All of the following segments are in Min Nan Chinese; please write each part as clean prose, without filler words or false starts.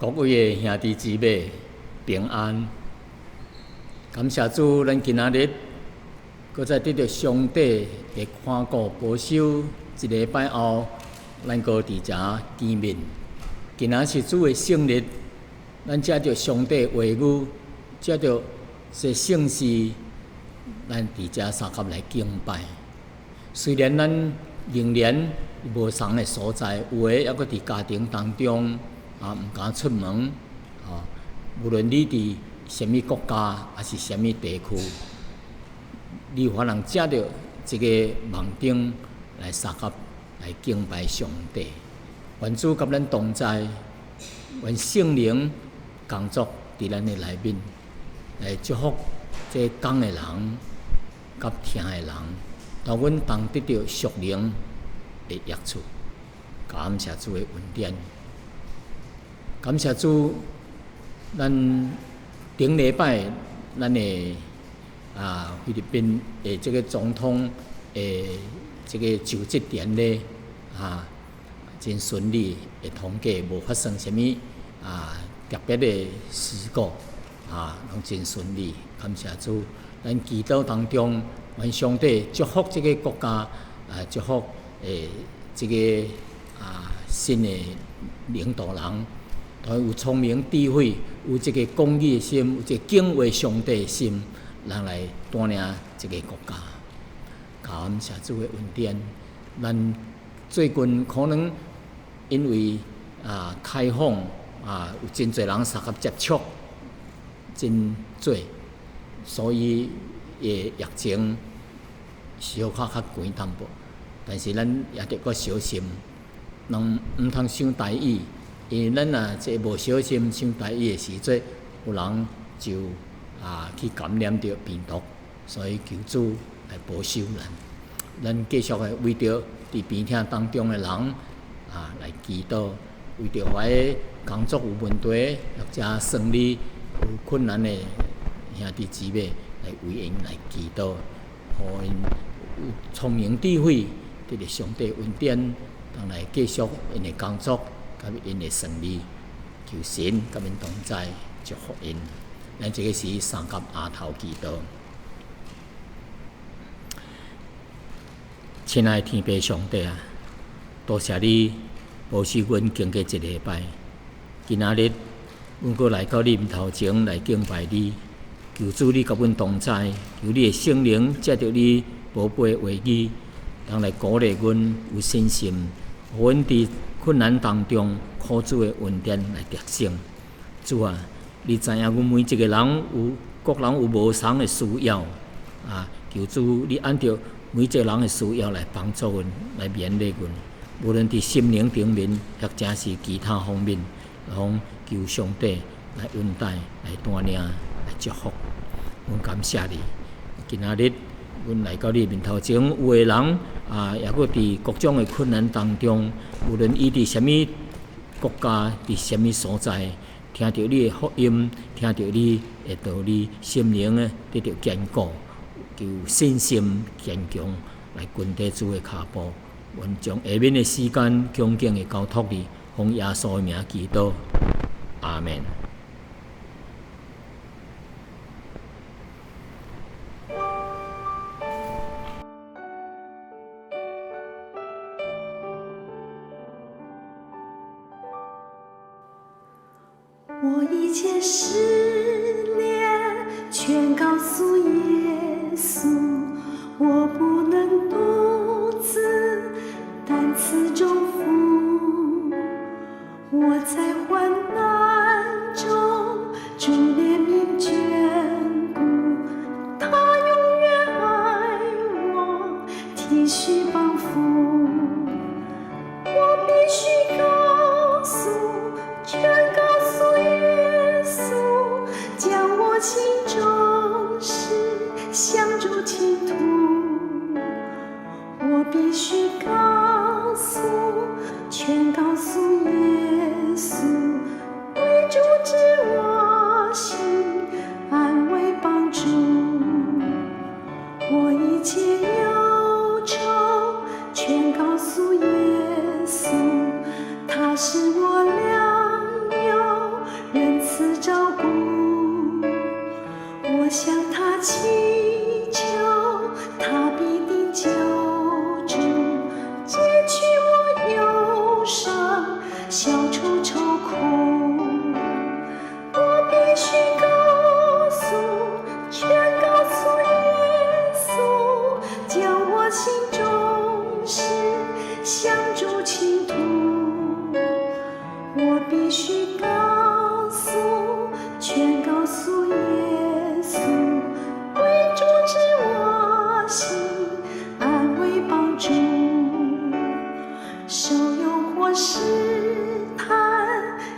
各位的兄弟姊妹平安，感謝主，咱今仔日閣再得著上帝的看顧保守，一禮拜後，咱閣佇遮見面。今仔是主的聖日，咱藉著上帝話語，藉著這聖事，咱佇遮相佮來敬拜。雖然咱仍然無仝的所在，有的猶閣佇家庭當中。啊，毋敢出門，啊，無論你佇啥物國家，抑是啥物地區，你有法通藉著這個網頂來相佮來敬拜上帝。願主佮咱同在，願聖靈工作佇咱的內面，來祝福這講的人佮聽的人，予阮同得著屬靈的益處。感謝主的恩典。感謝主，咱頂禮拜咱的菲律賓的這個總統的這個就職典禮啊，真順利的通過，無發生啥物特別的事故啊，攏真順利。感謝主，咱祈禱當中，願上帝祝福這個國家啊，祝福這個新的領導人。他有聰明智慧，有這個公義的心，有這個敬畏上帝的心，人來帶領這個國家。感謝主的恩典。咱最近可能因為開放有真濟人相佮接觸，真濟，所以疫情小可較懸淡薄。但是咱也得閣小心，毋通傷大意。因為咱若這無小心傷大意的時陣，有人就去感染著病毒，所以求主來保守咱。咱繼續的為著佇病痛當中的人來祈禱，為著遐工作有問題或者生理有困難的兄弟姊妹來為𪜶來祈禱，予𪜶有聰明智慧，得著上帝恩典，當來繼續𪜶的工作。佮𪜶的順利，求神佮𪜶同在，祝福𪜶。咱這個是相佮阿頭祈禱。親愛的天父上帝啊，多謝你保守阮經過一禮拜，今仔日阮閣來到你面頭前來敬拜你。求主你佮阮同在，求你的聖靈藉著你寶貝的話語，通來鼓勵阮有信心，予阮佇困難當中，靠主的恩典來得勝。主啊，你知影阮每一個人有各人有無仝的需要啊！求主你按照每一個人的需要來幫助阮，來勉勵阮。無論佇心靈頂面，或者是其他方面，攏求上帝來恩待、來帶領、來祝福。阮感謝你，今仔日阮來到你面頭前，有的人猶閣佇各種的困難當中，無論伊佇啥物國家，佇啥物所在，聽著你的福音，聽著你的道理，心靈得著堅固，求信心堅強，來跟佇主的跤步。阮將下面的時間恭敬的交託你，奉耶穌的名祈禱，阿們。我一切思念全告訴耶穌，我不能獨自擔此重負。我在患難中，主憐憫眷顧，他永遠愛我，體恤幫扶。我必須告訴，全告訴耶穌，將我心中事向主傾吐。我必須告訴，全告訴耶穌，惟主知我心，安慰幫助。我一切憂愁，全告訴耶穌，他是我良友。心中事向主傾吐，我必須告訴，全告訴耶穌，為主知我心，安慰幫助，受誘惑試探，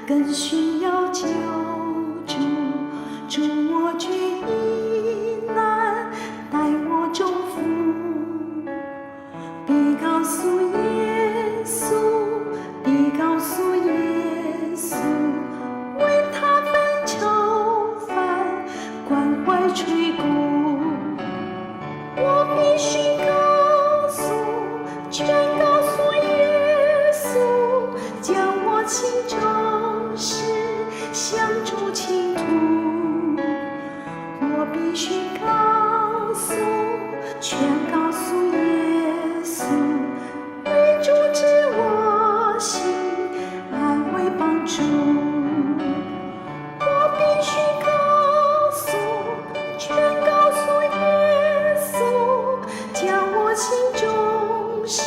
更需要救主，主我決疑難，帶我終赴，必告訴耶穌，必告訴耶穌，為他分愁煩，關懷垂顧。我必須告訴，全告訴耶穌，將我心中事向主傾吐。我必須告訴，全告訴耶穌，為主知我心，安慰幫助。我必須告訴，全告訴耶穌，將我心中事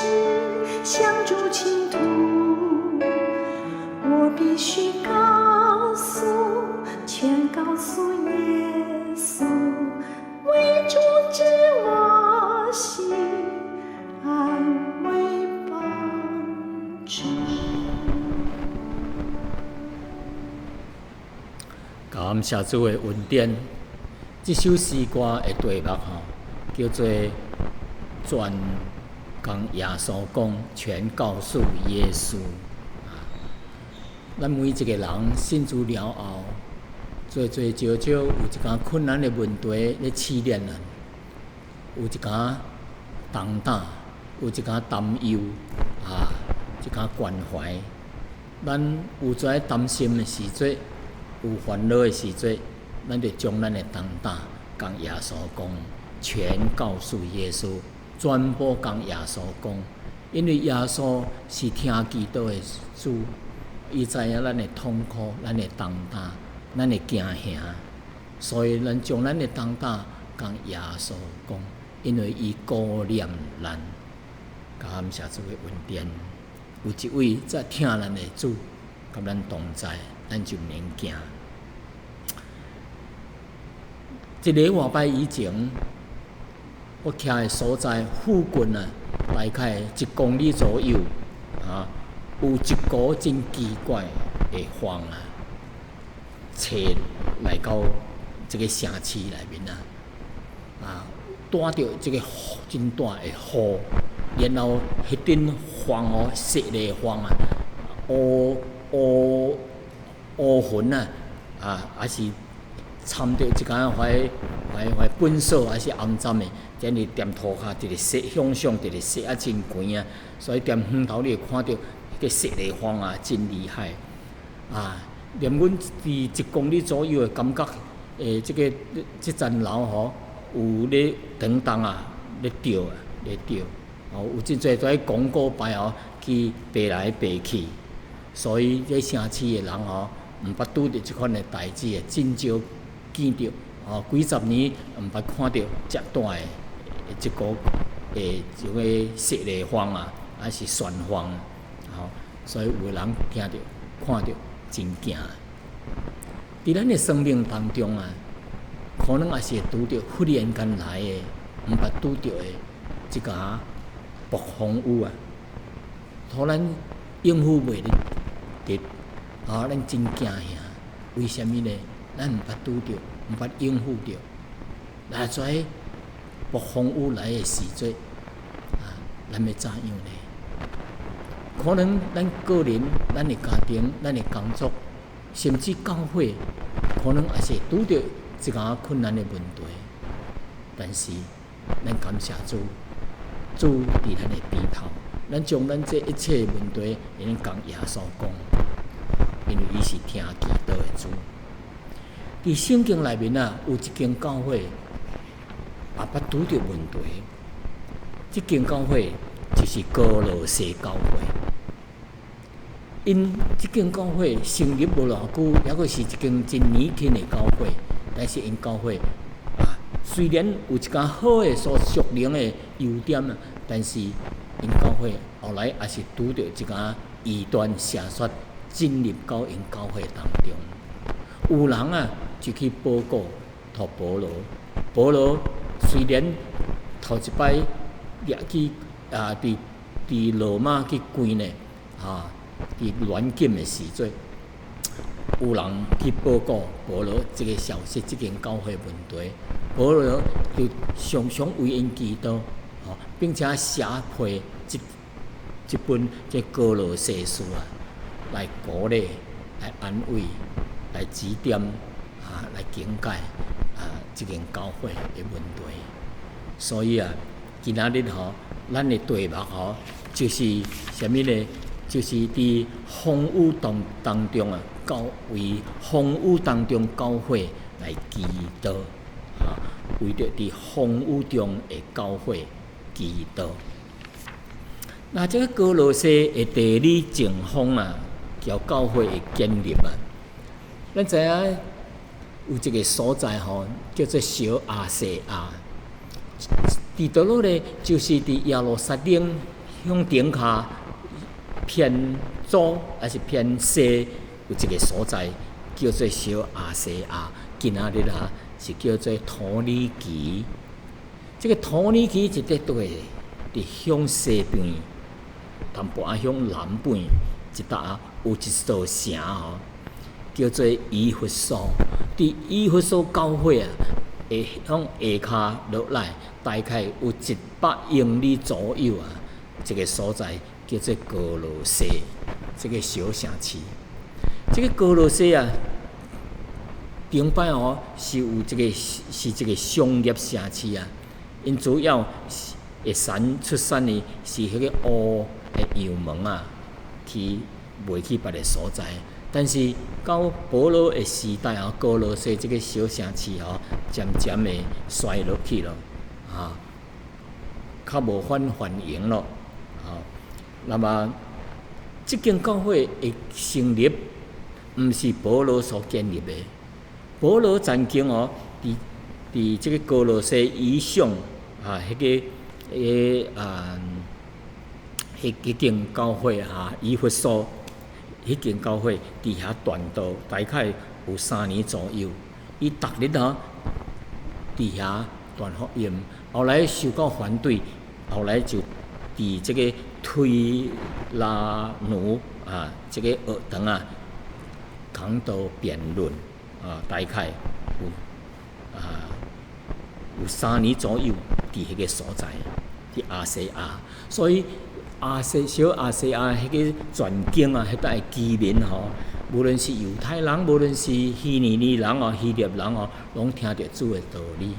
向主傾吐。我必須告訴，全告訴耶穌，為主知我心，安慰幫助。感謝主的恩典，這首詩歌的題目吼，叫做《全共耶穌講，全告訴耶穌》。咱每一個人信主了後，濟濟少少有一寡困難的問題咧試煉咱，有一寡重擔，有一寡擔憂，啊，一寡關懷。咱有在擔心的時陣，有煩惱的時陣，咱就將咱的重擔共耶穌講，全告訴耶穌，全部共耶穌講，因為耶穌是聽祈禱的主，伊知影咱的痛苦、咱的重擔、咱的驚嚇，所以咱將咱的重擔共耶穌講，因為伊顧念咱。感謝主的恩典，有一位在疼咱的主，佮咱同在，咱就毋免驚。一个外拜以前，我徛的所在附近啊，大概1公里左右啊，有一股真奇怪的風啊，吹來到這個城市內面啊，啊，帶著這個真大的雨，然後彼陣風哦，雪泥風啊，烏烏烏雲啊，啊，還是摻著一寡塊塊塊糞掃，還是骯髒的，真是踮塗跤，直直雪向上，直直雪啊真懸啊，所以踮遠頭你會看著彼個雪泥風啊，真厲害啊！連阮佇1公里左右的感覺，這個這層樓吼，有咧長動啊，咧著啊，咧著，哦，有真濟在廣告牌吼去爬來爬去，所以這城市的人吼，毋捌拄著這款的代誌的，真少見著，哦，幾十年毋捌看著遮大的這股這個雪泥風啊，還是旋風，吼，所以有的人聽著看著真驚。佇咱的生命當中啊，可能也是會拄著忽然間來的，毋捌拄著的這個暴風雨啊，予咱應付袂得，啊，咱真驚嚇。為啥物呢？咱毋捌拄著，毋捌應付著。來在暴風雨來的時陣，啊，咱欲怎樣呢？可能咱個人、咱的家庭、咱的工作，甚至教會，可能也是拄著一寡困難的問題。但是，咱感謝主，主佇咱的邊頭，咱將咱這一切問題，會用共耶穌講，因為伊是聽祈禱的主。佇聖經內面啊，有一間教會也捌拄著問題。這間教會就是歌羅西教會。𪜶這間教會成立無偌久，猶閣是一間真年輕的教會，但是𪜶教會啊，雖然有一寡好的所屬靈的優點啊，但是𪜶教會後來也是拄著一个異端邪說進入到𪜶教會當中。有人啊就去報告予保羅，保羅雖然頭一擺掠去啊，佇羅馬去關呢，啊，佇軟禁的時陣，有人去報告保羅這个消息，這間教會問題，保羅就常常為𪜶祈禱，吼，並且寫批這本這歌羅西書啊，來鼓勵、來安慰、來指點啊，來警戒啊，這間教會的問題。所以啊，今仔日吼，咱的題目吼，就是啥物呢？就是佇風雨當中啊，教為風雨當中教會來祈禱，哈，為著佇風雨中的教會祈禱。那這个歌羅西的地理情況啊，佮教會的建立啊，咱知影有一个所在吼，叫做小亞細亞。佇佗落咧，就是佇耶路撒冷向頂跤偏左抑是偏西有一个所在，叫做小亞細亞。今仔日啊，是叫做土耳其。這个土耳其一塊地，佇向西邊，淡薄仔向南邊一搭有一座城吼，叫做以弗所。佇以弗所教會啊，會向下跤落來，大概有100英里左右啊，這个所在叫做歌羅西，這个小城市。這个歌羅西啊，頂擺哦是有這个是一个商業城市啊，𪜶主要是會產出產的是彼个烏的羊毛啊，去賣去別个所在。但是到保羅的時代哦，歌羅西這个小城市哦，漸漸的衰落去咯，啊，較無遐繁榮咯，啊，那麼這間教會的成立，毋是保羅所建立的。保羅曾經哦，佇這个歌羅西以上啊，彼个啊，彼間教會啊，以弗所彼間教會佇遐傳道，大概有3年左右。伊逐日吼佇遐傳福音，後來受到反對，後來就佇這个推喇奴啊，這个學堂啊，講道辯論啊，大概有3年左右佇彼个所在，佇亞細亞，所以小亞細亞彼个全境啊，彼搭的居民吼，無論是猶太人，無論是希利尼人哦，希臘人哦，攏聽著主的道理。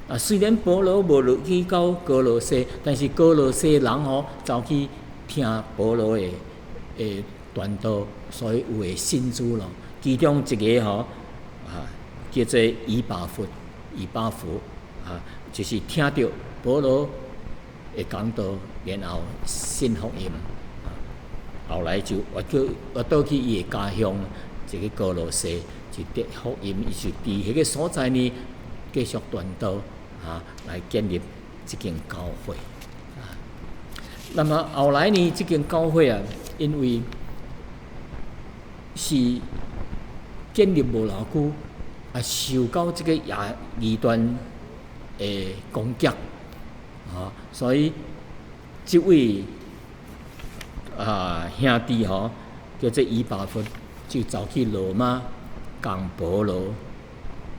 啊，雖然保羅無落去到歌羅西，但是歌羅西人吼走去聽保羅的傳道，所以有的信主咯。其中一个吼啊，叫做以巴弗，以巴弗啊，就是聽著保羅的講道，然後信福音。後來就越倒去伊的家鄉，這个歌羅西就得福音，伊就佇彼个所在呢繼續傳道啊，來建立這間教會。啊，那麼後來呢，這間教會啊，因為是建立無偌久，啊，受到這个異端的攻擊，啊，所以這位啊兄弟吼，叫做以巴弗，就走去羅馬，共保羅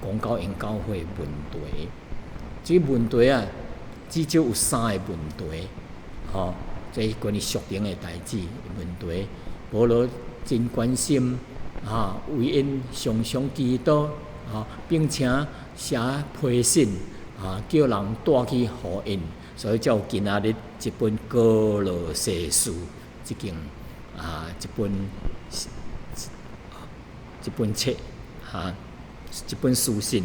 講到𪜶教會問題。這个問題啊，至少有三个問題，吼，這是關於屬靈的代誌問題。保羅真關心，啊，為𪜶常常祈禱，啊，並且寫批信，啊，叫人帶去予𪜶，所以才有今仔日這本歌羅西書這間啊，這本冊，哈，這本書信。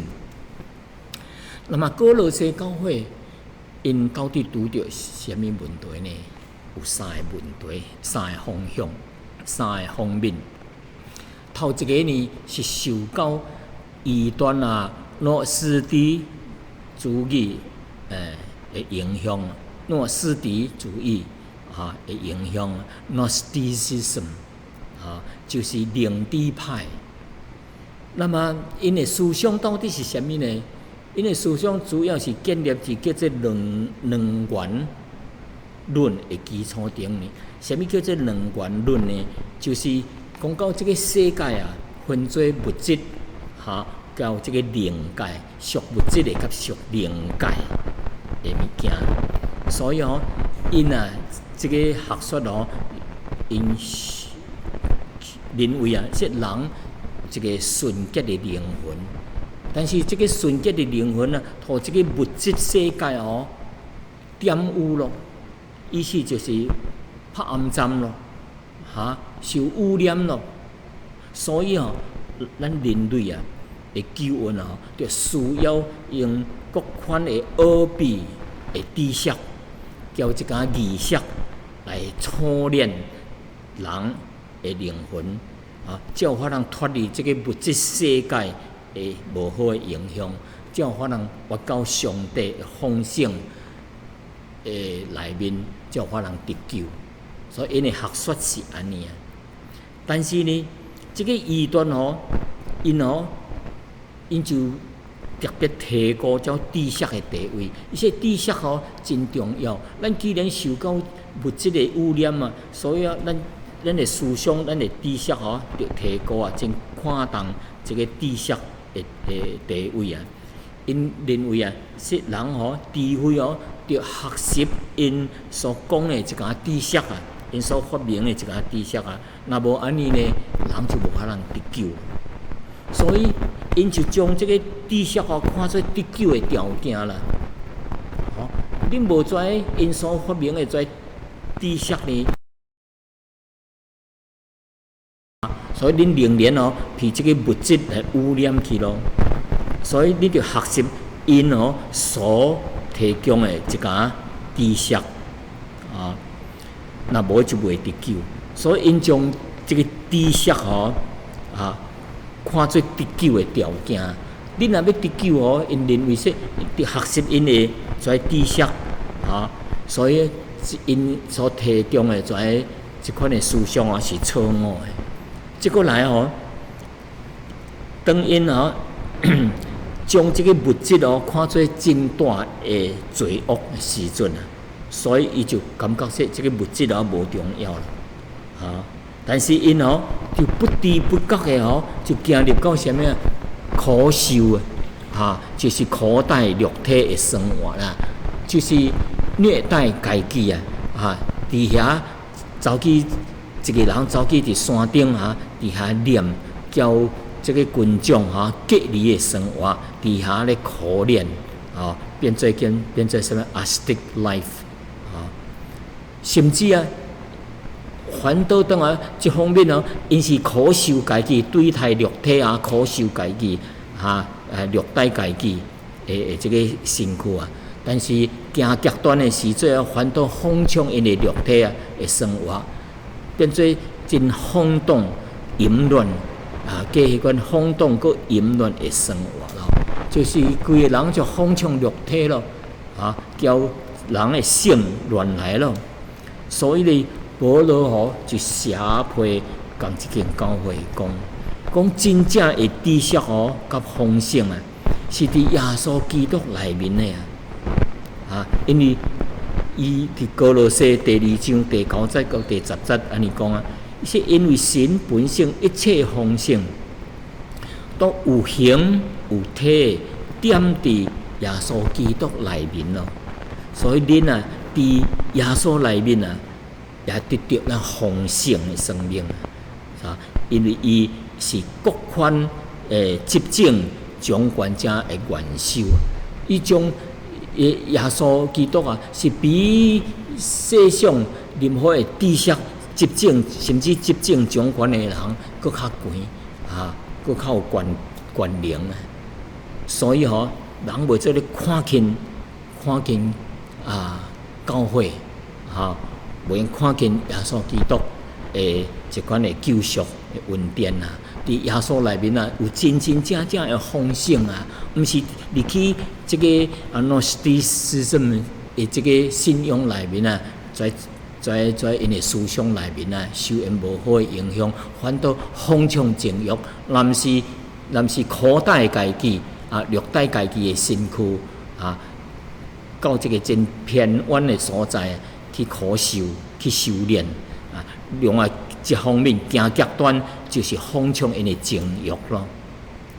那麼歌羅西教會，𪜶到底拄著啥物問題呢？有三个問題，三个方向，三个方面。頭一个呢是受到異端啊、諾斯底主義的影響。諾斯底主義啊的影響，Gnosticism 啊，就是靈知派。那麼𪜶的思想到底是啥物呢？𪜶的思想主要是建立佇叫做兩元論的基礎頂呢。啥物叫做兩元論呢？就是講到這個世界啊，分做物質哈，佮這個靈界，屬物質的佮屬靈界的物件。所以哦，𪜶啊，這個學說哦，𪜶認為啊，這人一個純潔的靈魂，但是這個純潔的靈魂啊，予這個物質世界哦玷污咯，意思就是拍骯髒咯，哈，受污染咯。所以哦，咱人類啊的救恩啊，就需要用各款的奧秘的知識，叫這個儀式來操練人的靈魂啊，才有法通脫離這個物質世界的無好的影響，才有法通活到上帝的豐盛的內面，才有法通得救。所以𪜶的學說是按呢啊。但是呢，這個異端吼，𪜶吼，𪜶就特別提高這知識的地位。伊說知識吼真重要。咱既然受到物質的污染啊，所以啊，咱的思想、咱的知識吼，著提高啊，真看重這個知識的地位啊。𪜶認為啊，是人吼，除非哦，著學習𪜶所講的這個知識啊，𪜶所發明的這個知識啊，若無按呢呢，人就無可能得救。所以，𪜶就將這個知識哦看做得救的條件啦。吼，恁無這𪜶所發明的這知識呢，所以恁仍然哦，被這個物質來污染去咯。所以你著學習𪜶哦所提供的這個知識啊，若無就袂得救。所以𪜶將這個知識吼啊，看做得救的條件。恁若欲得救哦，𪜶認為說，著學習𪜶的這知識啊，所以𪜶所提供的這款的思想啊是錯誤的。這個來吼，當𪜶吼將這個物質哦看做真大的罪惡的時陣啊，所以伊就感覺說這個物質哦無重要啦，啊！但是𪜶吼就不知不覺的吼就行入到啥物啊苦受啊，哈，就是苦待肉體的生活啦，就是虐待家己啊，哈，佇遐走去一個人走去佇山頂哈，佇遐念叫這個群眾哈隔離的生活，佇遐咧苦練，啊，變做啥物 ascetic life，啊，甚至啊，反倒轉來這方面哦，𪜶是苦受家己，對待肉體啊，苦受家己，哈，虐待家己的這個身軀啊。但是行極端的時陣，反倒放縱𪜶的肉體啊的生活，變做真放蕩淫亂啊，過彼款放蕩閣淫亂的生活咯，就是規個人就放縱肉體咯，啊，叫人的性亂來咯。所以呢，保羅吼就寫批共這間教會講，講真正的知識吼佮豐盛啊，是佇耶穌基督內面的啊。啊，因為伊佇歌羅西第二章第九節到第十節按呢講啊，是因為神本性一切豐盛，都有形有體踮佇耶穌基督內面咯。所以恁啊，佇耶穌內面啊，也得著咱豐盛的生命啊！因為伊是各款的執政掌權者的元首，伊將耶穌基督啊，是比世上任何的知識執政，甚至執政掌權的人，閣較懸啊，閣較有權能啊！所以吼，人袂做咧看輕看輕啊，教會哈，袂用看輕耶穌基督的這款的救贖的恩典啊！佇耶穌內面啊，有真真正正的豐盛啊，毋是入去這個啊，Gnosticism 佇這个信仰內面啊，在𪜶的思想內面啊，受𪜶無好的影響，反倒放縱情慾，若毋是苦待家己啊，虐待家己的身軀啊，到這个真偏遠的所在去苦修、去修煉啊。另外一方面行極端，就是放縱𪜶的情慾咯，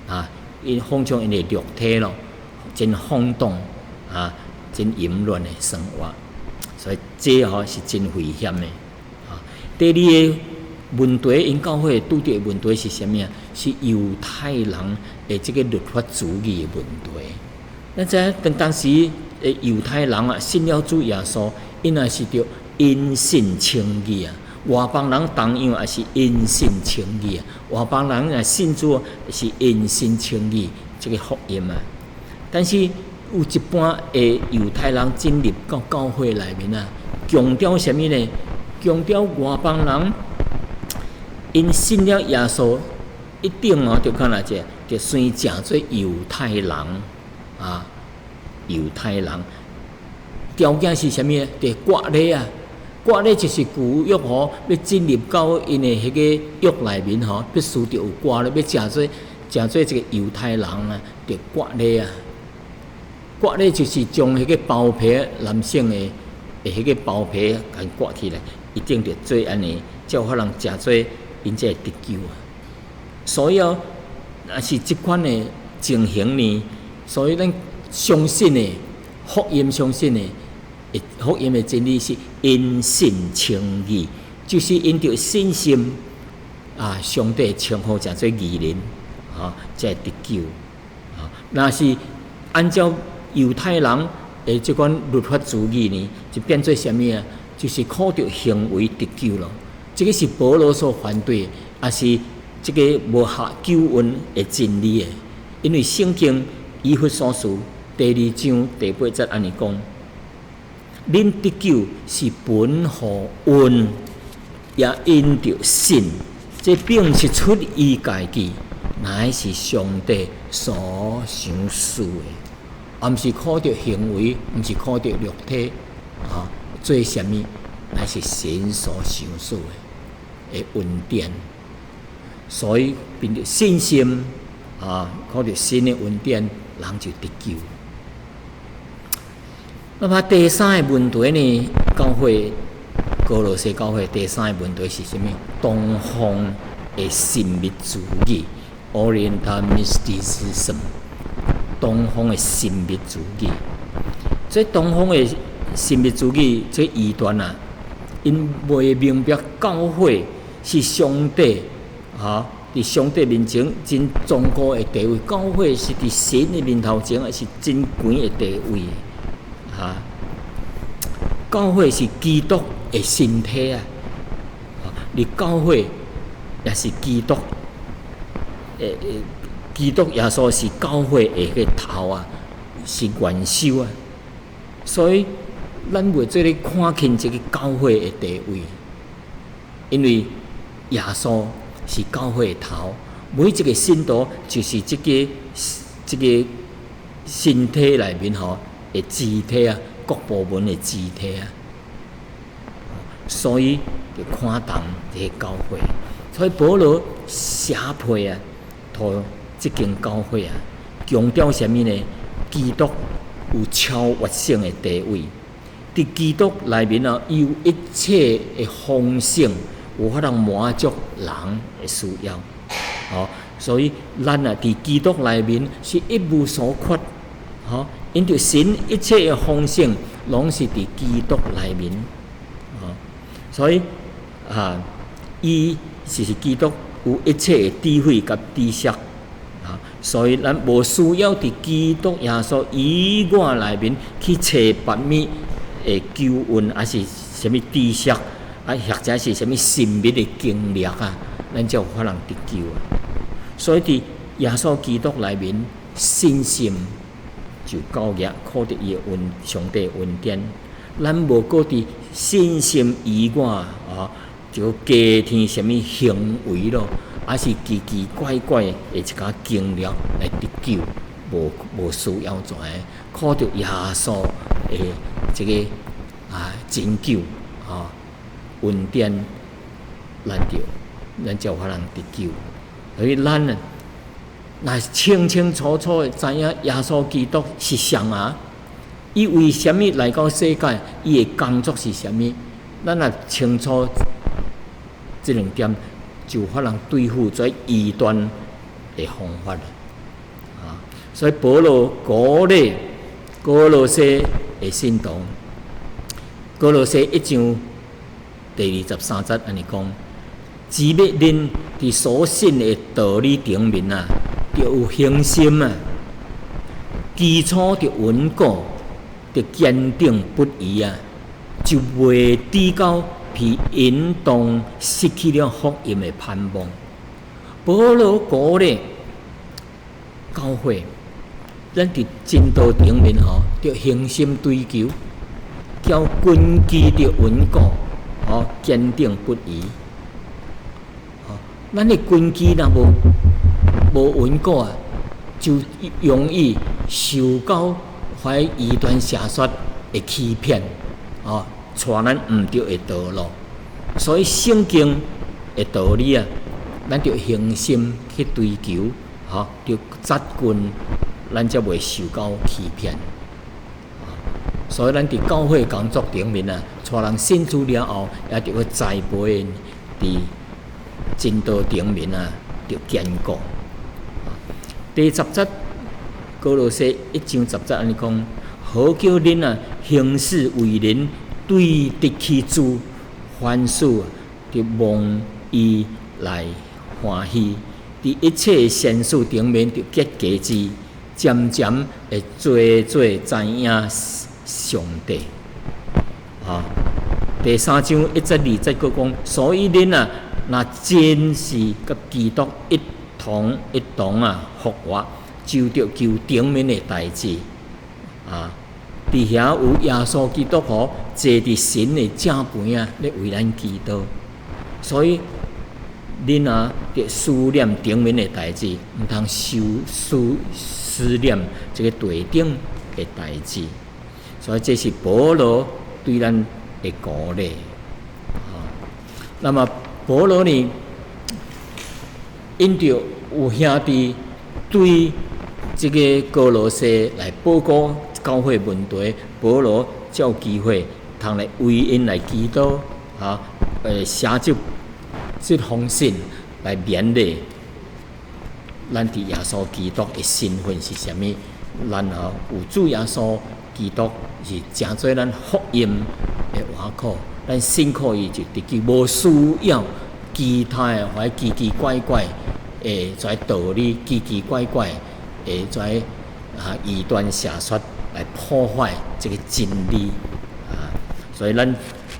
啊，𪜶放縱𪜶的肉體咯，真放蕩啊，真淫亂的生活，所以這吼是真危險的。啊，第二个問題，𪜶教會拄著的問題是啥物啊？是猶太人的這个律法主義的問題。咱知影當當時的猶太人啊，信了主耶穌，𪜶也是著因信稱義啊。外邦人同樣也是因信稱義啊。外邦人若信主是因信稱義，這个福音啊。但是有一半的猶太人進入到教會內面啊，強調啥物呢？強調外邦人𪜶信了耶穌，一定哦，就看來這，就先成做猶太人啊，猶太人條件是啥物呢？就割禮啊，割禮就是舊約吼，欲進入到𪜶的彼个約內面吼，必須著有割禮，欲成做一个猶太人啊，著割禮啊。割禮就是將彼个包皮男性的彼个包皮共割起來，一定著做按呢，才有可能成做𪜶才會得救啊。所以哦，若是這款的情形呢，所以咱相信的福音，相信的福音的真理是因信稱義，就是因著信心啊，上帝稱呼成做義人，啊，才會得救。啊，若是按照猶太人的這款律法主義呢，就變做啥物啊？就是靠著行為得救咯。這个是保羅所反對，也是這个無合救恩的真理的。因為聖經以弗所書第二章第八節按呢講：恁得救是本乎恩，也因著信。這並毋是出於家己，乃是上帝所賞賜的。也毋是靠著行為，毋是靠著肉體啊，做啥物，乃是神所賞賜的恩典。所以憑著信心啊，靠著神的恩典，人就得救。那麼第三个問題呢？教會歌羅西教會第三个問題是啥物？東方的神秘主義（Oriental Mysticism）。東方的神秘主義，這東方的神秘主義這異端啊，𪜶袂明白教會是上帝啊，佇上帝面前真崇高的地位，教會是佇神的面頭前也是真懸的地位，啊，教會是基督的身體啊，而教會也是基督，基督耶穌是教會的彼个頭啊，是元首啊，所以咱袂做咧看輕這个教會的地位，因為耶穌是教會的頭，每一個信徒就是這个身體內面吼的肢體啊，各部門的肢體啊，所以就看重這个教會，所以保羅寫批啊，予這間教會啊，強調啥物呢？基督有超越性的地位，佇基督內面啊，有一切的豐盛，有法通滿足人的需要。哦，所以咱啊，佇基督內面是一無所缺。吼，因著神一切的豐盛，攏是佇基督內面。哦，所以啊，伊是基督有一切的智慧佮知識。啊，所以咱無需要佇基督耶穌以外內面去揣別物的救恩，抑是啥物知識，啊，或者是啥物神秘的經歷啊，咱才有可能得救啊。所以佇耶穌基督內面，信心就夠額，靠著伊的恩，上帝恩典，咱無閣佇信心以外啊，就加添啥物行為咯，抑是奇奇怪怪的一寡經歷來得救，無需要怎的，靠著耶穌的這個拯救恩典，咱才有法通得救。所以咱啊，若清清楚楚的知影耶穌基督是誰啊？伊為啥物來到世界？伊的工作是啥物？咱若清楚這兩點，就有法通對付這異端的方法。所以保羅鼓勵歌羅西的信徒，歌羅西一章第23節按呢講：只欲恁佇所信的道理頂面啊，著有恆心啊，基礎著穩固，著堅定不移啊，就袂致到被引動失去了福音的盼望。保羅鼓勵教會，咱佇真道頂面吼，著恆心追求，叫根基著穩固，堅定不移。咱的根基若無穩固啊，就容易受到遐異端邪說的欺騙，帶咱毋對的道路。所以聖經的道理啊，咱著恆心去追求，著扎根，咱才袂受到欺騙。所以咱佇教會工作頂面啊，帶人信主了後，也著愛栽培𪜶佇真道頂面啊，著堅固。第十節，歌羅西一章十節按呢講，好叫恁啊行事為人對得起主，凡事著蒙伊來歡喜，佇一切善事頂面著結果子，漸漸會做做知影上帝。第三章一節二節閣講，所以恁啊，若真是佮基督一同一同啊復活，就著求頂面的代誌啊！佇遐有耶穌基督吼坐佇神的正邊啊，咧為咱祈禱。所以恁啊，著思念頂面的代誌，毋通思念這個地頂的代誌。所以這是保羅對咱的鼓勵。那麼保羅呢，因著有兄弟對這個歌羅西來報告教會問題，保羅才有機會通來為𪜶來祈禱，寫這封信來勉勵咱佇耶穌基督的身份是啥物？咱有主耶穌基督是成做咱福音的倚靠，咱信靠伊就得救，無需要其他的或奇奇怪怪的這道理，奇奇怪怪的這異端邪說來破壞這個真理啊！所以咱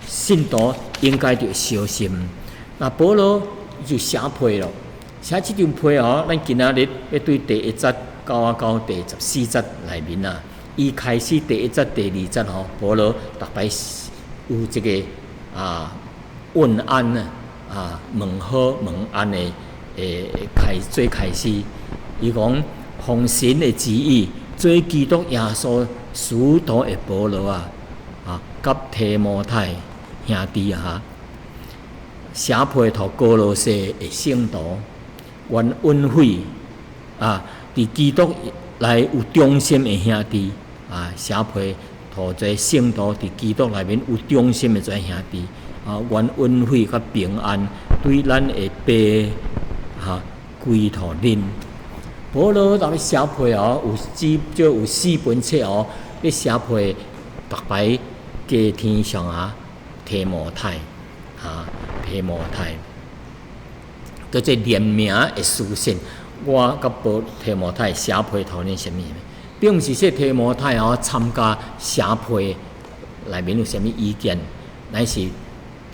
信徒應該著小心。那保羅就寫批咯，寫這張批哦，咱今仔日欲對第一節到第14節內面啊，伊開始第一節、第二節吼，保羅逐擺有這個問安啊，問好問安的開做開始，伊講奉神的旨意，做基督耶穌使徒的保羅啊，佮提摩太兄弟啊，寫批予歌羅西的聖徒，願恩惠啊，佇基督內有忠心的兄弟啊，寫批予這聖徒佇基督內面有忠心的這兄弟啊，願恩惠佮平安對咱的爸歸予恁。保羅佇咧寫批哦，有至少有四本冊哦，咧寫批逐擺加添上啊提摩太啊，提摩太，叫做聯名的書信。我佮保提摩太寫批予恁啥物？並毋是說提摩太哦參加寫批內面有啥物意見，乃是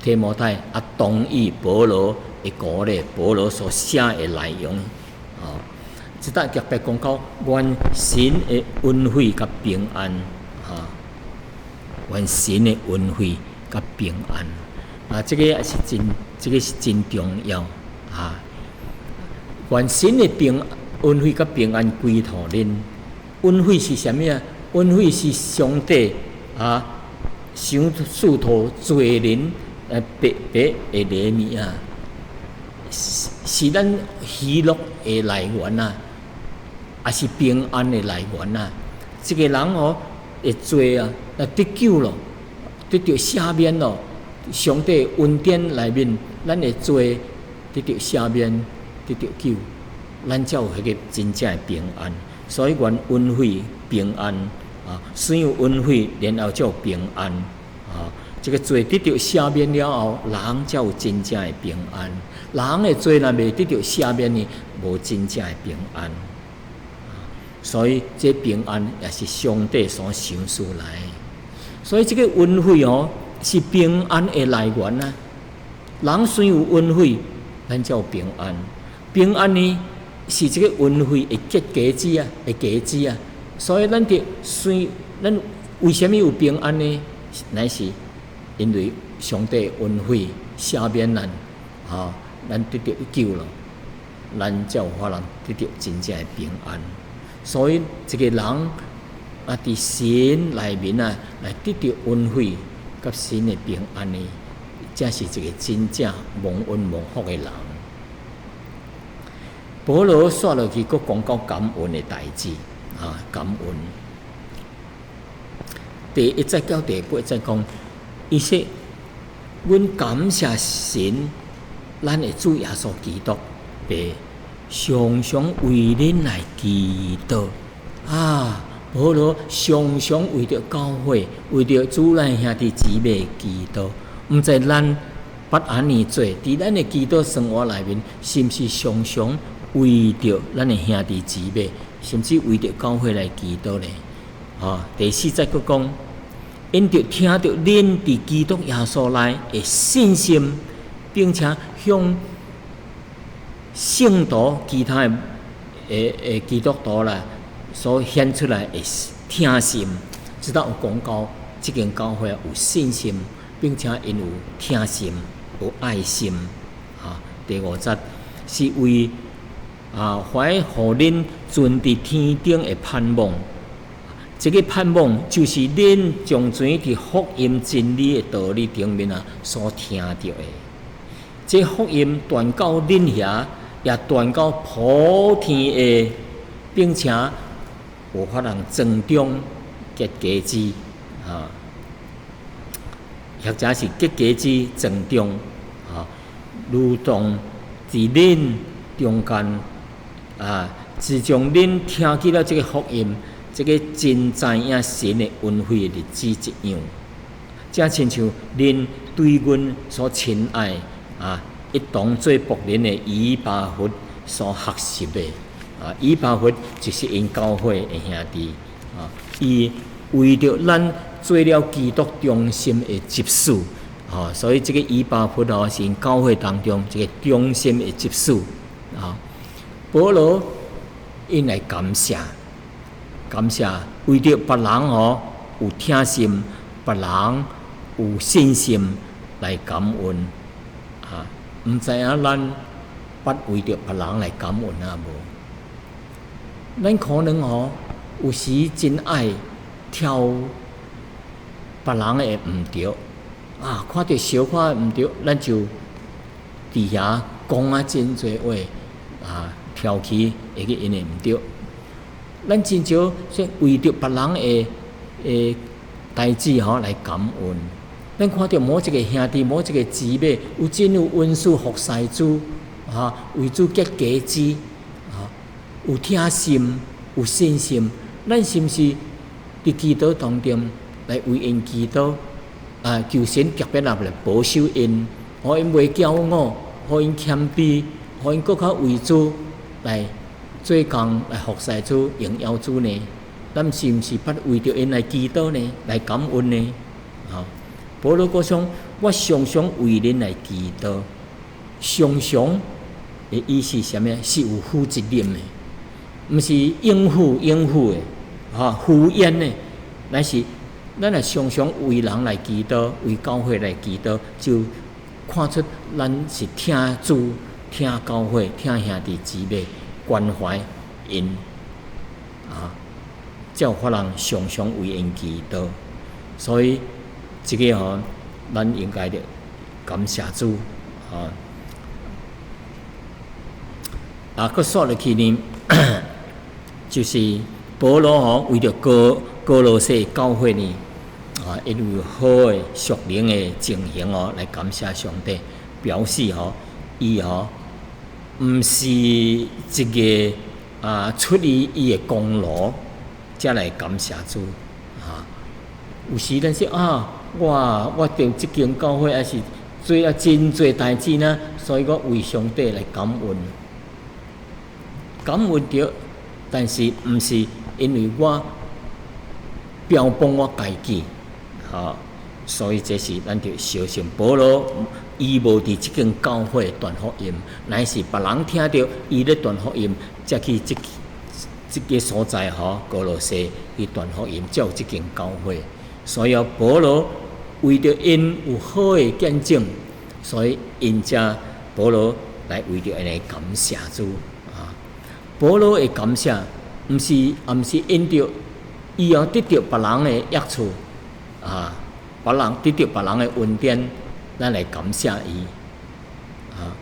提摩太啊同意保羅的鼓勵，保羅所寫的內容哦。這搭特別講到願神的恩惠佮平安，願神的恩惠佮平安，啊，這個是真重要啊。願神的平恩惠佮平安歸予恁，恩惠是啥物啊？恩惠是上帝啊，賞賜予罪人白白的憐憫啊，是咱喜樂的來源啊，也是平安的來源啊。一個人哦，的罪啊，來得救咯，得著赦免咯。上帝恩典內面，咱的罪得著赦免，得著救，咱才有彼個真正的平安。所以，願恩惠平安啊，先有恩惠，然後才有平安啊。這個罪得著赦免了後，人才有真正的平安。人的罪若未得著赦免呢，無真正的平安。所以，這平安也是上帝所賞賜來。所以，這個恩惠哦，是平安的來源啊。人先有恩惠，咱才有平安。平安呢，是這個恩惠的結果子啊，的果子啊。所以，咱著先，咱為啥物有平安呢？乃是因為上帝恩惠赦免咱，哈，咱得著救了，咱才有可能得著真正的平安。所以，一個人啊，佇神內面啊，來得著恩惠佮神的平安呢，才是一個真正蒙恩蒙福的人。保羅煞落去，閣講到感恩的代誌啊，感恩。第一節到第八節講，伊說：阮感謝神，咱的主耶穌基督，父常常為恁來祈禱啊！保羅常常為著教會，為著主內兄弟姊妹祈禱。毋知咱捌按呢做，佇咱的祈禱生活內面，是毋是常常為著咱的兄弟姊妹，甚至為著教會來祈禱呢？啊，第四節閣講，因著聽著恁佇基督耶穌內的信心，並且向聖徒其他的基督徒啦，所顯出來的疼心，這搭有講到這間教會有信心，並且𪜶有疼心、有愛心。啊，第五節是為啊懷予恁存佇天頂的盼望。這個盼望就是恁從前佇福音真理的道理頂面啊所聽著的。這福音傳到恁遐，也傳到普天下，並且有法通莊重結果子啊，或者是結果子莊重啊，如同佇恁中間啊，自從恁聽見了這個福音，這個真知影神的恩惠的日子一樣，正親像恁對阮所親愛啊，一同做僕人的以巴弗所學習的啊，以巴弗就是𪜶教會的兄弟啊，伊為著咱做了基督忠心的執事啊，所以這個以巴弗哦是𪜶教會當中一個忠心的執事啊。保羅𪜶來感謝，感謝為著別人哦有疼心，別人有信心來感恩啊！毋知影咱捌為著別人來感恩啊無？咱可能哦有時真愛挑別人的毋對啊，看著小可毋對，咱就佇遐講啊真濟話啊，挑起會記𪜶的毋對。咱真少說為著別人的代誌吼來感恩。咱看著某一個兄弟、某一個姊妹有真有恩賜服侍主，啊，為主結果子，啊，有疼心、有信心，咱是毋是佇祈禱當中來為𪜶祈禱？啊，求神特別來保守𪜶，予𪜶袂驕傲，予𪜶謙卑，予𪜶閣較為主來做工來服侍主、榮耀主呢？咱是毋是捌為著𪜶來祈禱呢？來感恩呢？啊，保羅閣講，我常常為恁來祈禱。常常的意思是啥物？是有負責任的，毋是應付應付的，啊，敷衍的，乃是咱若常常為人來祈禱，為教會來祈禱，就看出咱是疼主、疼教會、疼兄弟姊妹，關懷𪜶啊。才有法通常常為𪜶祈禱。所以，這个吼，咱應該著感謝主，吼。啊，閣煞落去呢，就是保羅吼為著歌羅西教會呢，啊，𪜶有好的屬靈的情形哦，來感謝上帝，表示吼，伊吼毋是一个啊出於伊的功勞，才來感謝主，啊。有時咱說啊，我佇這間教會抑是做了真濟代誌呢，所以我為上帝來感恩，感恩著，但是毋是因為我標榜我家己，吼，所以這是咱著小心。保羅伊無佇這間教會傳福音，乃是別人聽著伊咧傳福音，才去這個所在吼，歌羅西去傳福音，才有這間教會。所以保羅為著𪜶有好的見證，所以𪜶才保羅來為著𪜶來感謝主啊。保羅的感謝，毋是因著伊要得著別人的益處啊，別人得著別人的恩典，咱來感謝伊啊。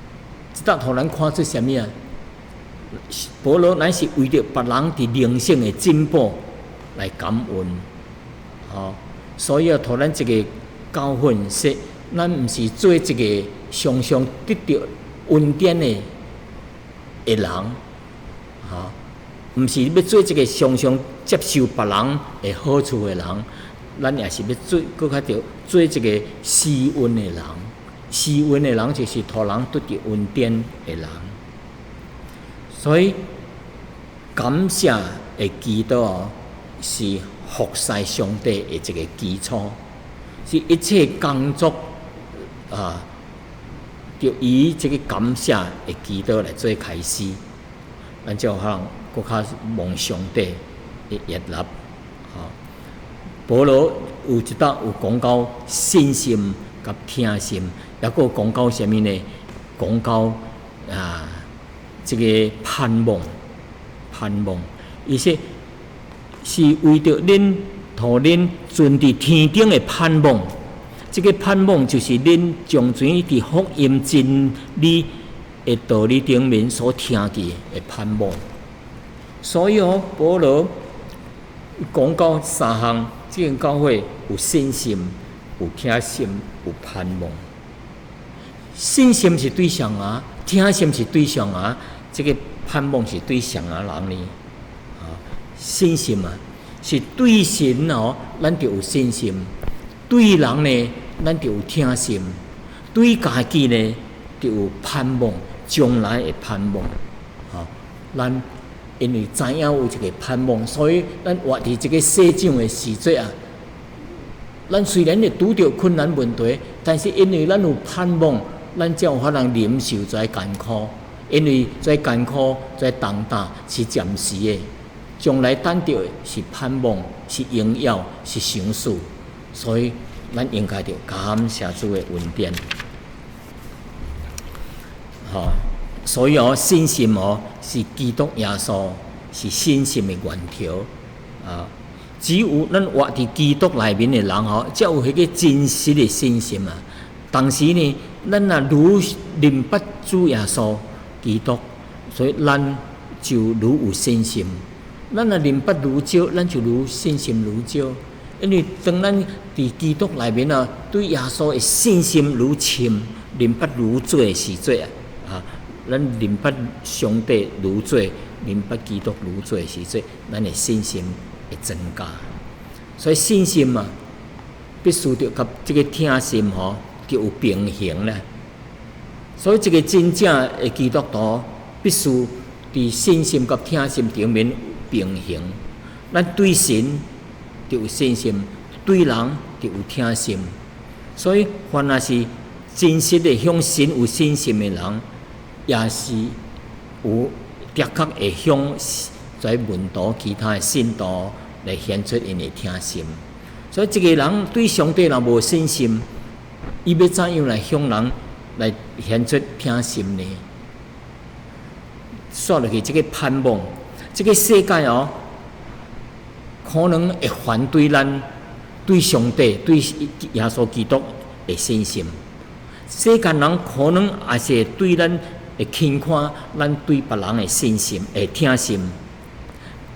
這搭予咱看出啥物啊？保羅乃是為著別人佇靈性的進步來感恩，吼。所以啊，予咱一個教訓說，咱毋是做一個常常得著恩典的人，吼，毋是欲做一個常常接受別人的好處的人，咱也是欲做，閣較著做一個施恩的人。施恩的人就是予人得著恩典的人。所以感謝的祈禱哦，是服侍上帝的一個基礎，是一切工作啊，就以這個感謝的祈禱來做開始，咱才有可能閣較蒙上帝的悅納。吼，保羅有一搭有講到信心佮聽心，抑閣有講到啥物呢？講到啊，這個盼望，盼望，伊說是為著恁，予恁存佇天頂的盼望。這個盼望就是恁從前佇福音真理的道理頂面所聽見的盼望。所以哦，保羅講到三項，這間教會有信心、有聽心、有盼望。信心是對誰啊？聽心是對誰啊？這個盼望是對誰啊人呢？信心啊，是對神哦，咱就有信心；對人呢，咱就有聽心；對家己呢，就有盼望，將來的盼望。吼，咱因為知影有一個盼望，所以咱活佇這個世上的時陣啊，咱雖然會拄著困難問題，但是因為咱有盼望，咱才有法通忍受這艱苦。因為這艱苦、這重擔是暫時的。將來等著的是盼望，是榮耀，是賞賜，所以咱應該著感謝主的恩典。吼，所以哦，信心哦，是基督耶穌是信心的源頭啊。只有咱活佇基督內面的人吼，才有彼個真實的信心啊。同時呢，咱若愈認捌主耶穌基督，所以咱就愈有信心。咱若認捌愈少，咱就愈信心愈少。因為當咱佇基督內面啊，對耶穌的信心愈深，認捌愈濟的時陣啊，啊，咱認捌上帝愈濟，認捌基督愈濟的時陣，咱的信心會增加。所以信心啊，必須著佮這個聽心吼，著有平衡啦。所以，一個真正的基督徒必須佇信心佮聽心頂面平衡。咱對神就有信心，對人就有聽心。所以，凡若是真實的向神有信心的人，也是有的確會向這門徒其他的信徒來顯出𪜶的聽心。所以，一個人對上帝若無信心，伊欲怎樣來向人來顯出聽心呢？煞落去，這個盼望，這個世界哦，可能會反對咱對上帝、對耶穌基督的信心。世間人可能也是會對咱會輕看咱對別人的信心、會疼心。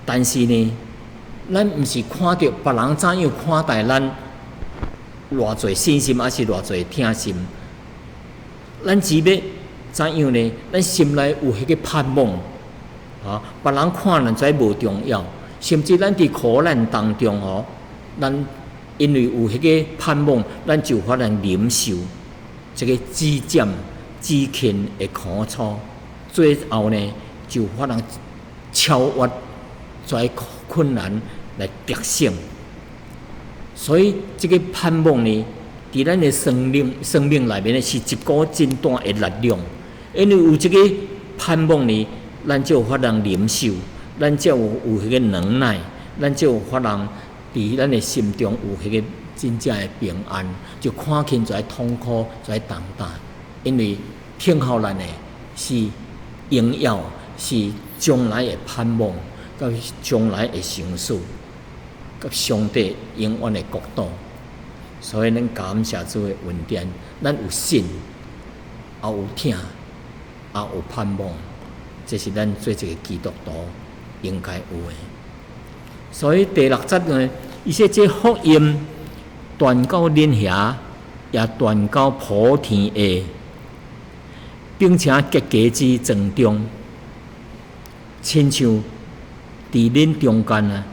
但是呢，咱毋是看著別人怎樣看待咱偌濟信心，抑是偌濟疼心。咱只欲怎樣呢？咱心內有彼個盼望，啊，別人看咱這無重要，甚至咱佇苦難當中吼，咱因為有彼個盼望，咱就有法通忍受這個指尖指輕的苦楚，最後呢，就有法通超越這困難來得勝。所以，這個盼望呢，佇咱的生命內面呢，是一股真大的力量。因為有這個盼望呢，咱就有法通忍受，咱就有彼個能耐，咱就有法通佇咱的心中有彼個真正的平安，就看輕這痛苦、這重擔。因為等候咱的是榮耀，是將來的盼望，佮將來的賞賜，佮上帝永遠的國度。所以，咱感謝主的恩典，咱有信，也有疼，也有盼望，這是咱做一個基督徒應該有的。所以第六節呢，伊說這福音傳到恁遐，也傳到普天下，並且結果子莊重，親像佇恁中間啊，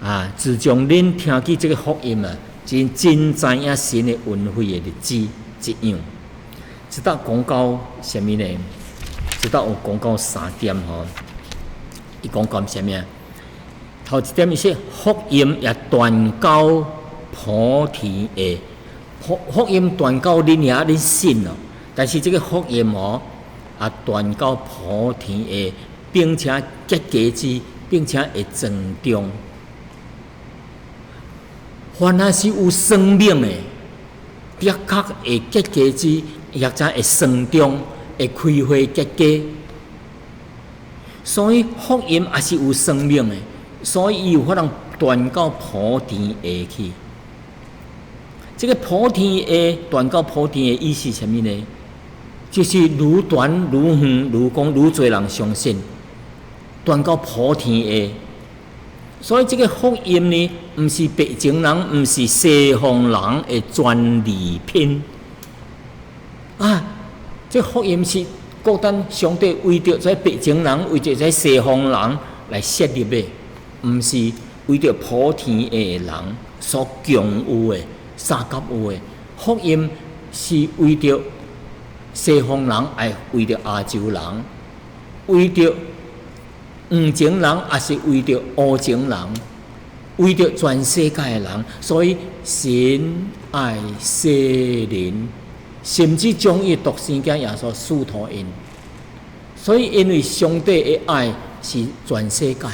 啊，自從恁聽見這個福音啊，真真知影神的恩惠的日子一樣。這搭講到啥物呢？這搭有講到三點吼。伊講到啥物啊？頭一點伊說福音也傳到普天下，福音傳到恁遐，恁信咯。但是這個福音哦，也傳到普天下，並且結果子，並且會莊重。凡若是有生命的，的確會結果子，或者會莊重，會開花結果。所以福音也是有生命的，所以伊有法通傳到普天下去。這個普天下傳到普天下意思是啥物呢？就是愈傳愈遠，愈講愈濟人相信，傳到普天下。所以這個福音呢，毋是白種人，毋是西方人的專利品。啊，這福音是孤單上帝為著這白種人，為著這西方人來設立的，毋是為著普天下的人所共有的、相佮有的。福音是為著西方人，抑為著亞洲人，為著黃種人，抑是為著烏種人，為著全世界的人。所以神愛世人，甚至將伊獨生囝耶穌賜予𪜶。所以因為上帝的愛是全世界，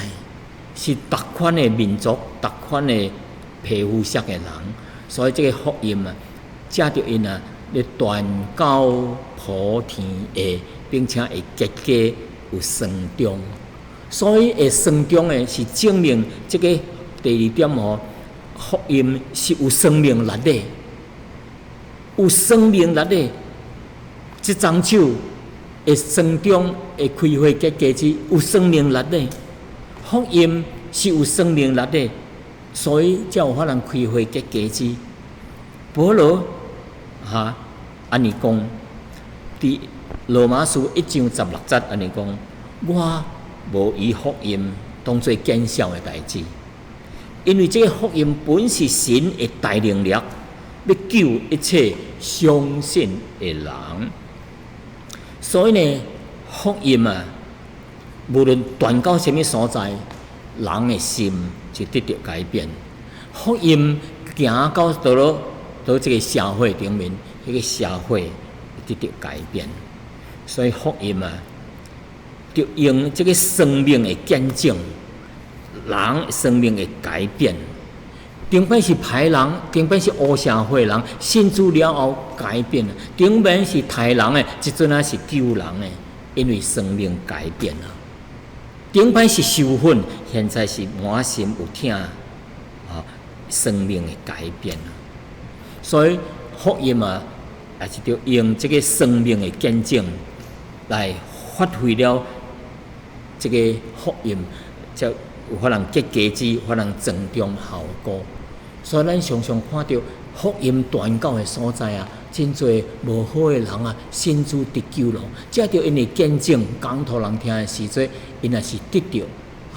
是逐款的民族、逐款的皮膚色的人，所以這個福音啊，藉著𪜶啊，咧傳到普天下，並且會結果有莊重。所以會莊重的是證明這個第二點哦，福音是有生命力的，有生命力的。這欉手會莊重，會開花結果子，有生命力的。福音是有生命力的，所以才有法通開花結果子。保羅哈按呢講，佇羅馬書1章16節按呢講，我無以福音當做見笑的代誌，因為這個福音本是神的大能力，欲救一切相信的人。所以呢，福音啊，無論傳到啥物所在，人的心就得著改變。福音行到佗落佗這個社會頂面，彼個社會得著改變。所以福音啊，就用這個生命的見證，人生命的改變。頂擺是歹人，頂擺是烏社會人，信主了後改變了。頂擺是刣人的，這陣仔是救人的，因為生命改變了。頂擺是受訓，現在是滿心有疼。生命的改變。所以福音啊，也是著用這个生命的見證來發揮了這个福音，才有可能結果子，可能增長效果。所以咱常常看著福音傳到的所在啊，真濟無好的人啊，信主得救咯。藉著𪜶的見證講予人聽的時陣，𪜶也是得著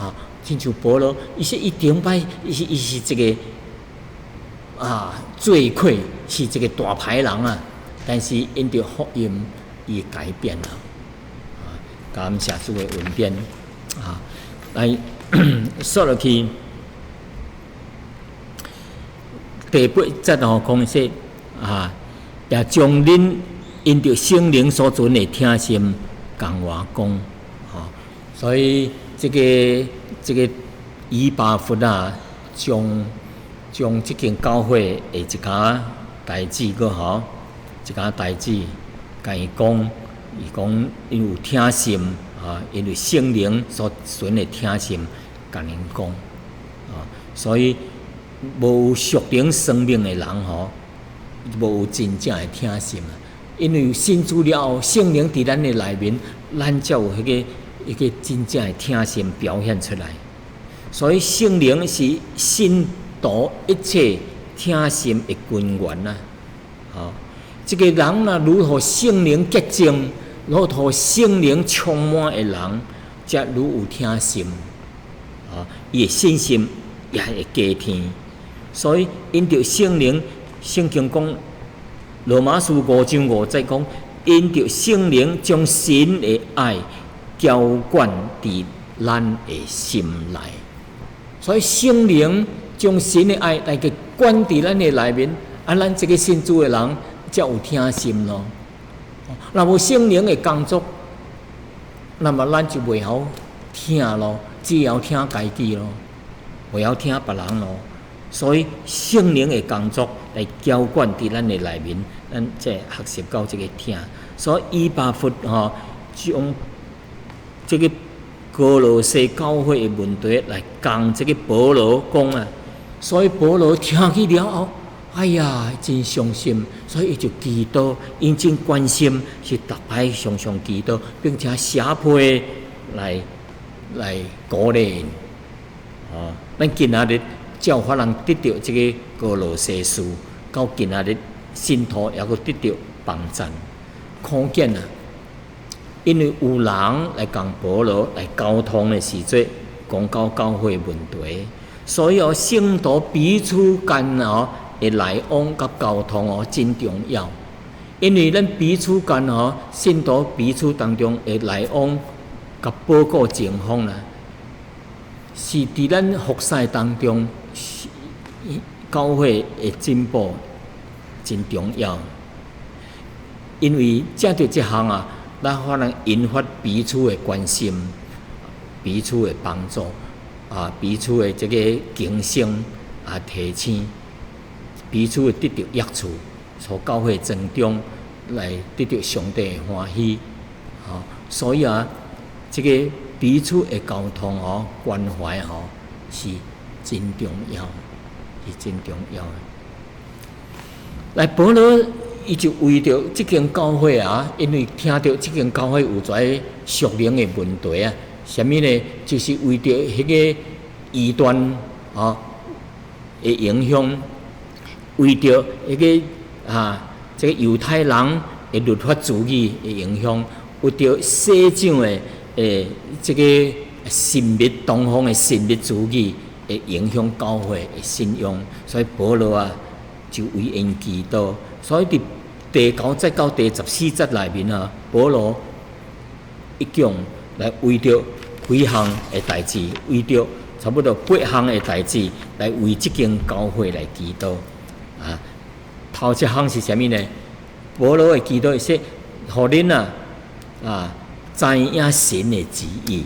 啊。親像保羅，伊說伊頂擺，伊是一个罪魁，是一个大歹人啊。但是因著福音，伊改變了。啊，感謝主的恩典啊！來說落去，第八節吼講說啊，也將恁因著聖靈所存的疼心仝我講，吼，所以這個以巴弗啊，將這間教會的一寡代誌閣吼，一寡代誌，共伊講，伊講𪜶有疼心啊，因為聖靈所存的疼心，共𪜶講啊，所以無屬靈生命的人吼，無有真正的疼心啊。因為信主了後，聖靈佇咱的內面，咱才有彼個真正的疼心表現出來。所以聖靈是信徒一切疼心的根源啊！吼，這個人若愈予聖靈潔淨，愈予聖靈充滿的人，才愈有疼心。啊，伊的信心也會加添。所以因著聖靈，聖經講羅馬書5章5節講，因著聖靈將神的愛澆灌佇咱的心內。所以聖靈將神的愛來去灌佇咱的內面，啊，咱這个信主的人才有疼心咯。若無聖靈的工作，那麼咱就袂曉疼咯，只曉疼家己咯，袂曉疼別人咯。所以聖靈的工作來澆灌佇咱的內面，咱才會學習到這个疼。所以以巴弗吼將這个歌羅西教會的問題來共這个保羅講啊，所以保羅聽去了後，哎呀，真傷心，所以伊就祈禱，𪜶真關心，是逐擺常常祈禱，並且寫批來鼓勵𪜶。哦，咱今仔日才有法通得著這个歌羅西書，到今仔日信徒猶閣得著幫贊，可見啊，因為有人來共保羅來溝通的時陣，講到教會問題，所以哦，聖徒彼此間哦的來往佮溝通哦真重要。因為咱彼此間哦，信徒彼此當中的來往佮報告情況啦，是佇咱服侍當中，教會的進步真重要。因為藉著這項啊，咱可能引發彼此的關心、彼此的幫助啊，彼此的這个警醒啊、提醒，彼此會得著益處，從教會增長來得著上帝的歡喜。吼，所以啊，這个彼此的溝通哦、關懷吼，是真重要，是真重要的。來，保羅伊就為著這間教會啊，因為聽著這間教會有遮屬靈的問題啊，啥物呢？就是為著彼个異端啊的影響，為著彼个啊這个猶太人的律法主義的影響，為著洗長的這个神秘東方的神秘主義會影響教會的信仰，所以保羅啊就為𪜶祈禱。所以佇第九節到第14節內面啊，保羅一共來為著幾項的代誌，為著差不多八項的代誌，來為這間教會來祈禱。啊，頭一項是啥物呢？保羅的祈禱是說，予恁啊知影神的旨意。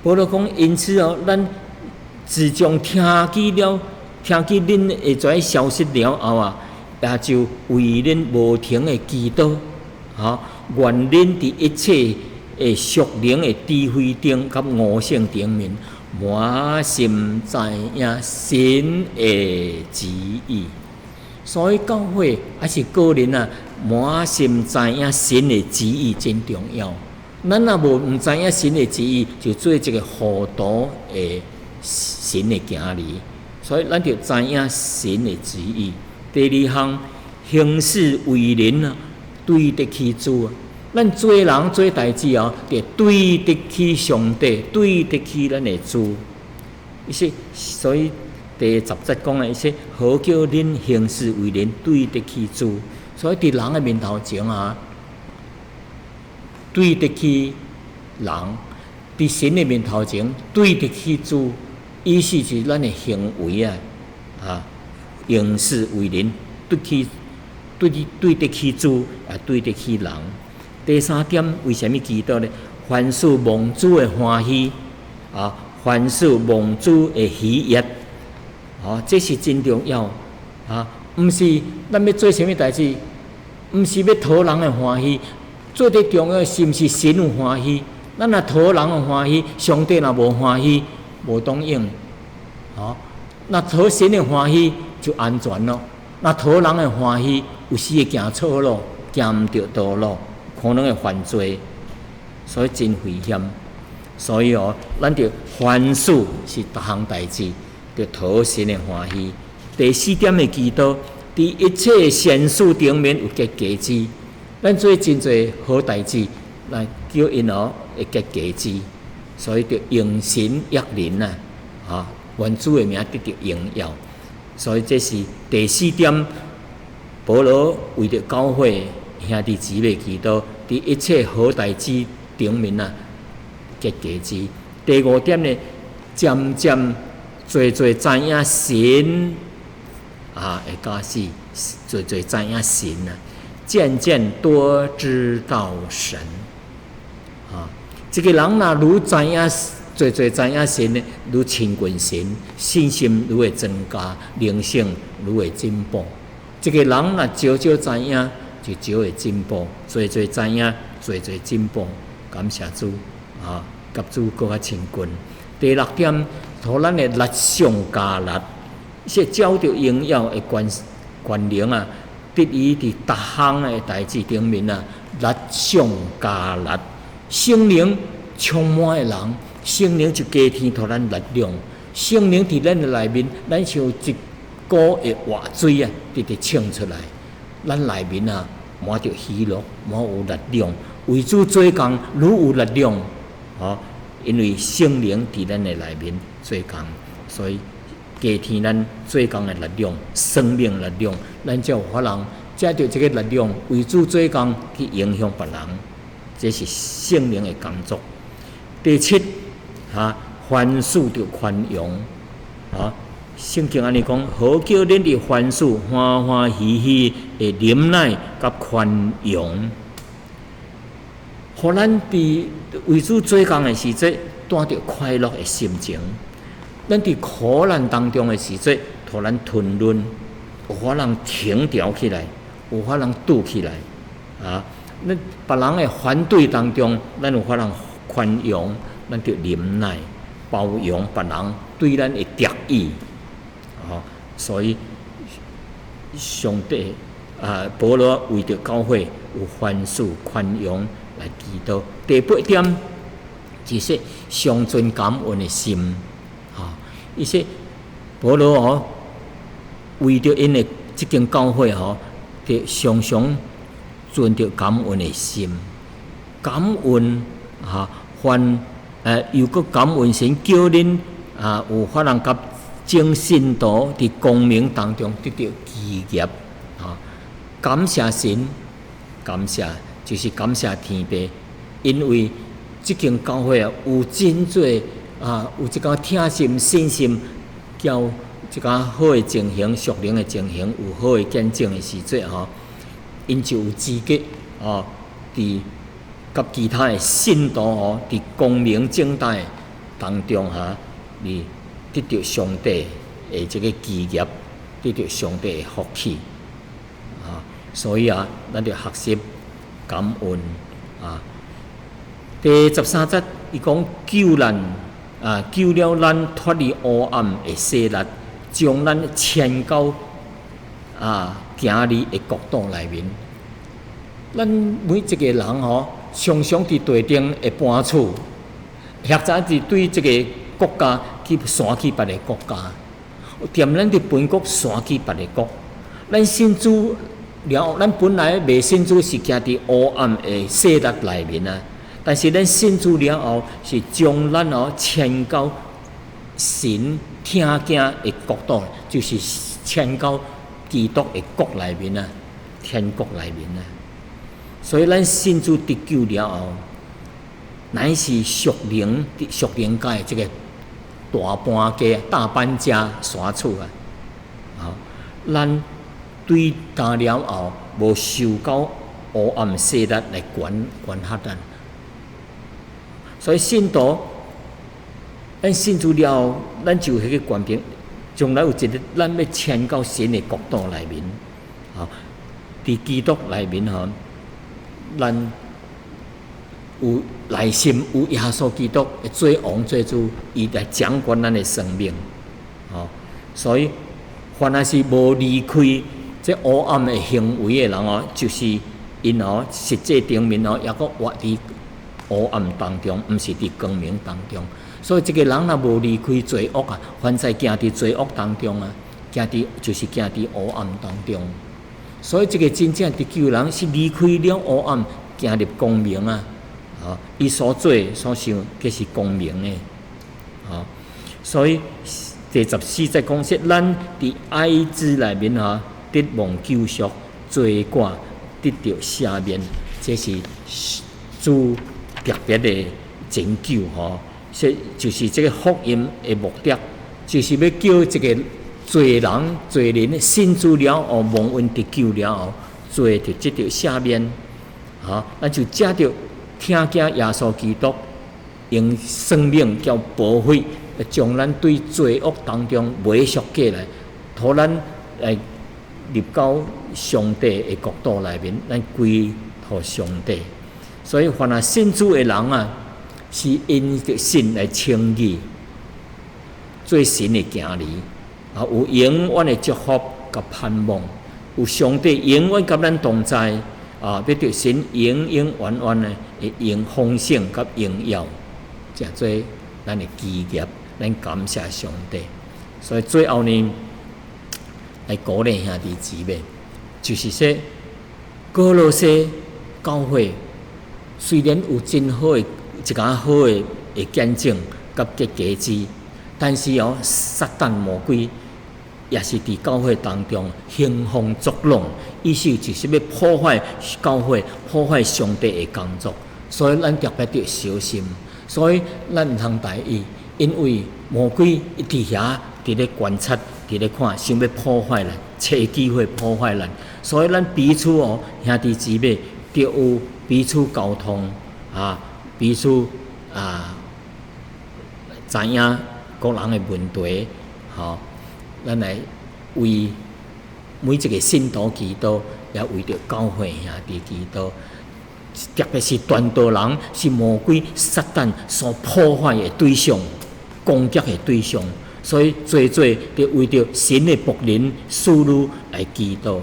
保羅講，因此哦，咱自從聽見恁的這消息了後啊，也就為恁無停的祈禱，吼，願恁佇一切的屬靈的智慧頂佮悟性頂面，滿心知影神的旨意。所以教會抑是個人啊，滿心知影神的旨意真重要。咱若無毋知影神的旨意，就做一個糊塗的神的囝兒。所以咱著知影神的旨意。第二項，行事為人啊，對得起主啊。咱做人做代誌哦，著對得起上帝，對得起咱的主。伊說，所以第十節講的，伊說好叫恁行事為人對得起主。所以佇人的面頭前啊，對得起人；佇神的面頭前對得起主。意思是咱的行為啊，行事為人對得起主，也對得起人。第三點，為啥物祈禱呢？凡事蒙主的歡喜啊，凡事蒙主的喜悅，啊，這是真重要啊！毋是咱欲做啥物代誌，毋是欲討人的歡喜，最最重要是毋是神有歡喜？咱若討人的歡喜，上帝若無歡喜，無當用。哦，若討神的歡喜就安全咯。若討人的歡喜，有時會行錯路，行毋著道路，可能會犯罪，所以真危險。所以哦，咱著凡事是逐項代誌，著討神的歡喜。第四點的祈禱，佇一切善事頂面有結果子。咱做真濟好代誌，來叫𪜶哦會結果子，所以著榮神益人啊！啊，願主的名得著榮耀。所以這是第四點，保羅為著教會兄弟姊妹祈禱，佇一切好代誌頂面啊結果子。第五點呢，漸漸濟濟知影神啊，會教示濟濟知影神啊，漸漸多知道神啊。一個人若愈知影，濟濟知影神呢，愈親近神，信心愈會增加，靈性愈會進步。一個人若少少知影，就少會進步；濟濟知影，濟濟進步。感謝主啊，佮主閣較親近。第六點，予咱的力上加力，是照著榮耀的權權能啊，得以佇逐項的代誌頂面啊，力上加力。聖靈充滿的人，聖靈就加添予咱力量。聖靈佇咱的內面，咱像一股的活水啊，直直衝出來。咱內面啊，滿著喜樂，滿有力量。為主做工，愈有力量。哦，因為聖靈佇咱的內面做工，所以加添咱做工的力量、生命力量，咱才有法通藉著這個力量為主做工，去影響別人。這是聖靈的工作。第七，哈，凡事著寬容，啊，聖經按呢講，好叫恁佇凡事歡歡喜喜的忍耐佮寬容，予咱佇為主做工的時陣，帶著快樂的心情；咱佇苦難當中的時陣，予咱吞忍，有法通挺著起來，有法通拄起來，啊。咱別人的反對當中，咱有法通寬容，咱著忍耐、包容別人對咱的敵意，哦，所以上帝啊，保羅為著教會有凡事寬容來祈禱。第八點，就是常存感恩的心，啊，伊說保羅哦，為著𪜶的這間教會吼，就常常存著感恩的心，感恩啊，凡又閣感恩神叫恁啊有法通佮眾聖徒佇光明當中得著基業啊！感謝神，感謝就是感謝天父，因為這間教會啊有真濟啊有這個疼心信心，交這個好的情形、屬靈的情形，有好的見證的時陣吼。𪜶就有資格哦，佇佮其他的信徒哦，佇光明正大當中哈，你得著上帝的這個基業，得著上帝的福氣啊！所以啊，咱著學習感恩啊。第十三節，伊講救難啊，救了咱脫離黑暗的勢力，將咱遷到囝兒的國度內面。咱每一個人吼，常常佇地頂會搬厝，或者是對這個國家去徙去別个國家。踮咱佇本國徙去別个國，咱信主了後，咱本來未信主是行佇黑暗的勢力內面啊。但是咱信主了後，是將咱哦遷到神疼囝的國度，就是遷到基督的國內面啊，天國內面啊。所以咱信主得救了後，乃是屬靈屬靈界這個大搬家、大搬家徙厝啊！啊，咱對今了後，無受到黑暗勢力來管管轄咱。所以信徒，咱信主了後，咱就有彼個權柄，將來有一日，咱欲遷到神的國度內面，啊，佇基督內面吼，咱有內心有耶穌基督做王做主，伊來掌管咱的生命，吼。所以，凡若是無離開這黑暗的行為的人哦，就是𪜶哦，實際頂面哦，猶閣活佇黑暗當中，毋是佇光明當中。所以，這個人若無離開罪惡啊，凡在行佇罪惡當中啊，行佇就是行佇黑暗當中。所以，這個真正得救人是離開了黑暗，行入光明啊！啊，伊所做所想，皆是光明的。啊，所以第14節講說，咱佇愛子內面哈，得蒙救贖，罪過得著赦免，這是主特別的拯救吼。說就是這個福音的目的，就是欲叫這個罪人、罪人信主了後，蒙恩得救了後，罪就得著赦免。啊，咱就藉著疼囝耶穌基督用生命佮寶血，將咱對罪惡當中買贖過來，予咱來入到上帝的國度內面，咱歸予上帝。所以，凡係信主的人啊，是因著信來稱義，做神的囝兒，啊，有永遠的祝福佮盼望，有上帝永遠佮咱同在。啊，欲得神永永遠遠的榮豐盛佮榮耀，這做咱的基業，咱感謝上帝。所以最後呢，來鼓勵兄弟姊妹，就是說，歌羅西教會雖然有真好的一個好的的見證佮結果子，但是哦，撒旦魔鬼也是佇教會當中興風作浪，意思就是欲破壞教會、破壞上帝的工作，所以咱特別著小心。所以咱毋通大意，因為魔鬼佇遐佇咧觀察、佇咧看，想欲破壞咱，揣機會破壞咱。所以咱彼此哦，兄弟姊妹，著有彼此溝通啊，彼此啊，知影各人的問題，吼。咱來為每一個信徒祈禱，也為著教會兄弟祈禱。特別是傳道人是魔鬼撒旦所破壞的對象、攻擊的對象，所以濟濟著為著神的僕人使女來祈禱。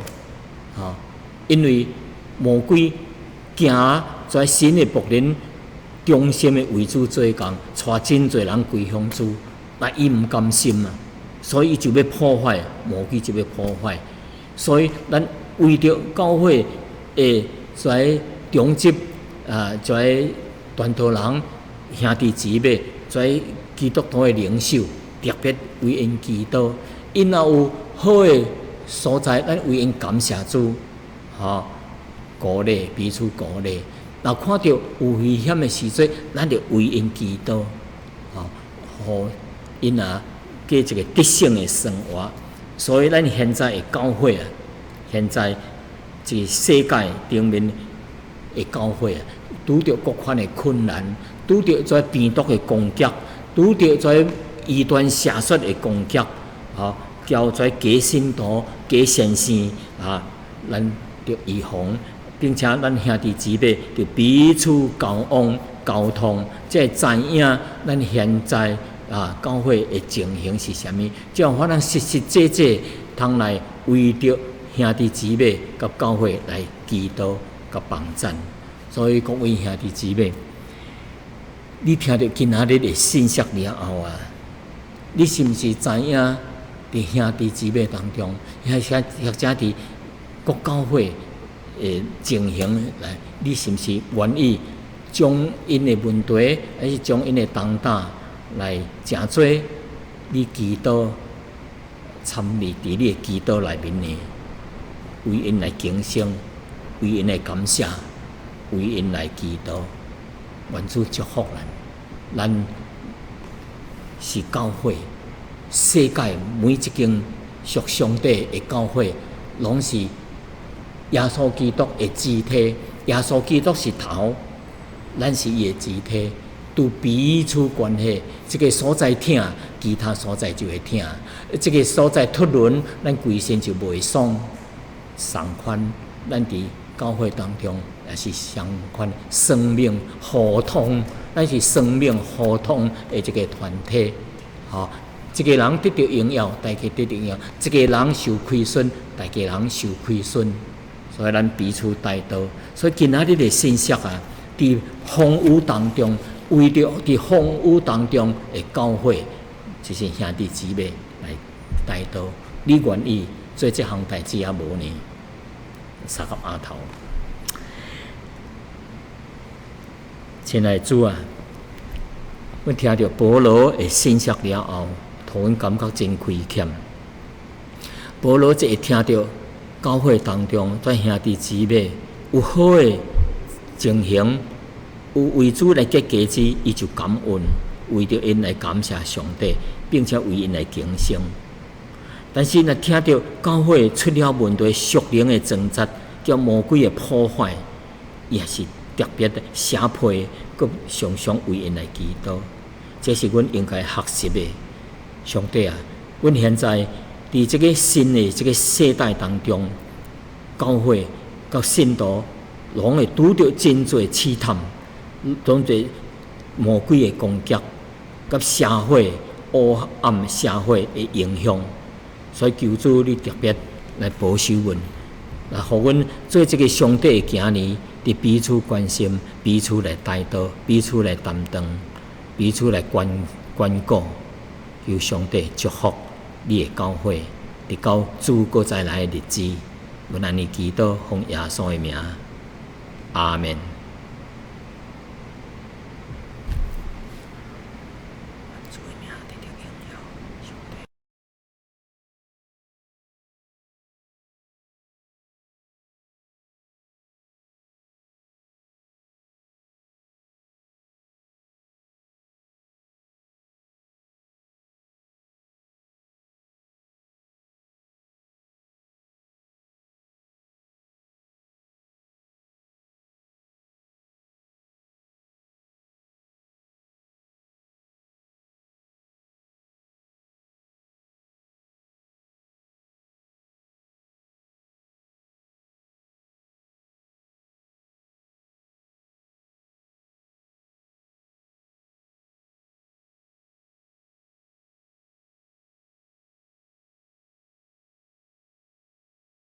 吼，因為魔鬼驚在神的僕人忠心的為主做工，帶真濟人歸向主，那伊毋甘心啊！所以伊就欲破壞，魔鬼就欲破壞。所以咱為著教會的這長執啊，這傳道人兄弟姊妹，這基督徒的領袖，特別為𪜶祈禱。𪜶若有好的所在，咱為𪜶感謝主，吼，鼓勵彼此鼓勵。若看著有危險的時陣，咱就為𪜶祈禱，吼，予𪜶啊過一個得勝的生活。所以，咱現在的教會啊，現在這個世界頂面的教會啊，拄著各款的困難，拄著這病毒的攻擊，拄著這異端邪說的攻擊，吼，叫這假信徒、假先生啊，咱著預防並且咱兄弟姊妹就彼此交往溝通，才會知影咱現在啊教會的情形是啥物，這樣咱實實際際通來為著兄弟姊妹佮教會來祈禱佮幫贊。所以各位兄弟姊妹，你聽著今仔日的信息了後啊，你是毋是知影佇兄弟姊妹當中，或者佇各教會的情形來，你是毋是願意將𪜶的問題，還是將𪜶的重擔來誠做你祈禱參與佇你的祈禱內面呢？為𪜶來警醒，為𪜶來感謝，為𪜶來祈禱，願主祝福咱。咱是教會，世界每一間屬上帝的教會，攏是耶穌基督的肢體。耶穌基督是頭，咱是伊的肢體，都彼此關係。這个所在疼，其他所在就會疼；這个所在脫輪，咱規身就袂爽。仝款，咱佇教會當中也是相款，生命互通，咱是生命互通的這个團體。吼，一个人得著榮耀，大家得著榮耀；一个人受虧損，大家人受虧損。所以咱彼此代禱。所以今仔日的信息啊，佇風雨當中，為著佇風雨當中的教會，就是兄弟姊妹來代禱。你願意做這項代誌抑無呢？相佮囥頭。親愛的主啊，阮聽著保羅的信息了後，予阮感覺真虧欠。保羅這會聽著教會當中這兄弟姊妹有好的情形，有為主來結果子，伊就感恩，為著𪜶來感謝上帝，並且為𪜶來警醒。但是若聽著教會出了問題，屬靈的爭執，叫魔鬼的破壞，也是特別的寫批，閣常常為𪜶來祈禱。這是阮應該學習的。上帝啊，阮現在佇這个新的這个世代當中，教會佮信徒攏會拄著真濟試探，當濟魔鬼的攻擊，佮社會黑暗社會的影響。所以求主你特別來保守阮，來予阮做這个上帝的囝兒，佇彼此關心、彼此來代禱、彼此來擔當、彼此來關關顧。求上帝祝福你的教會，直到主閣再來的日子。阮按呢祈禱，奉耶穌的名，阿們。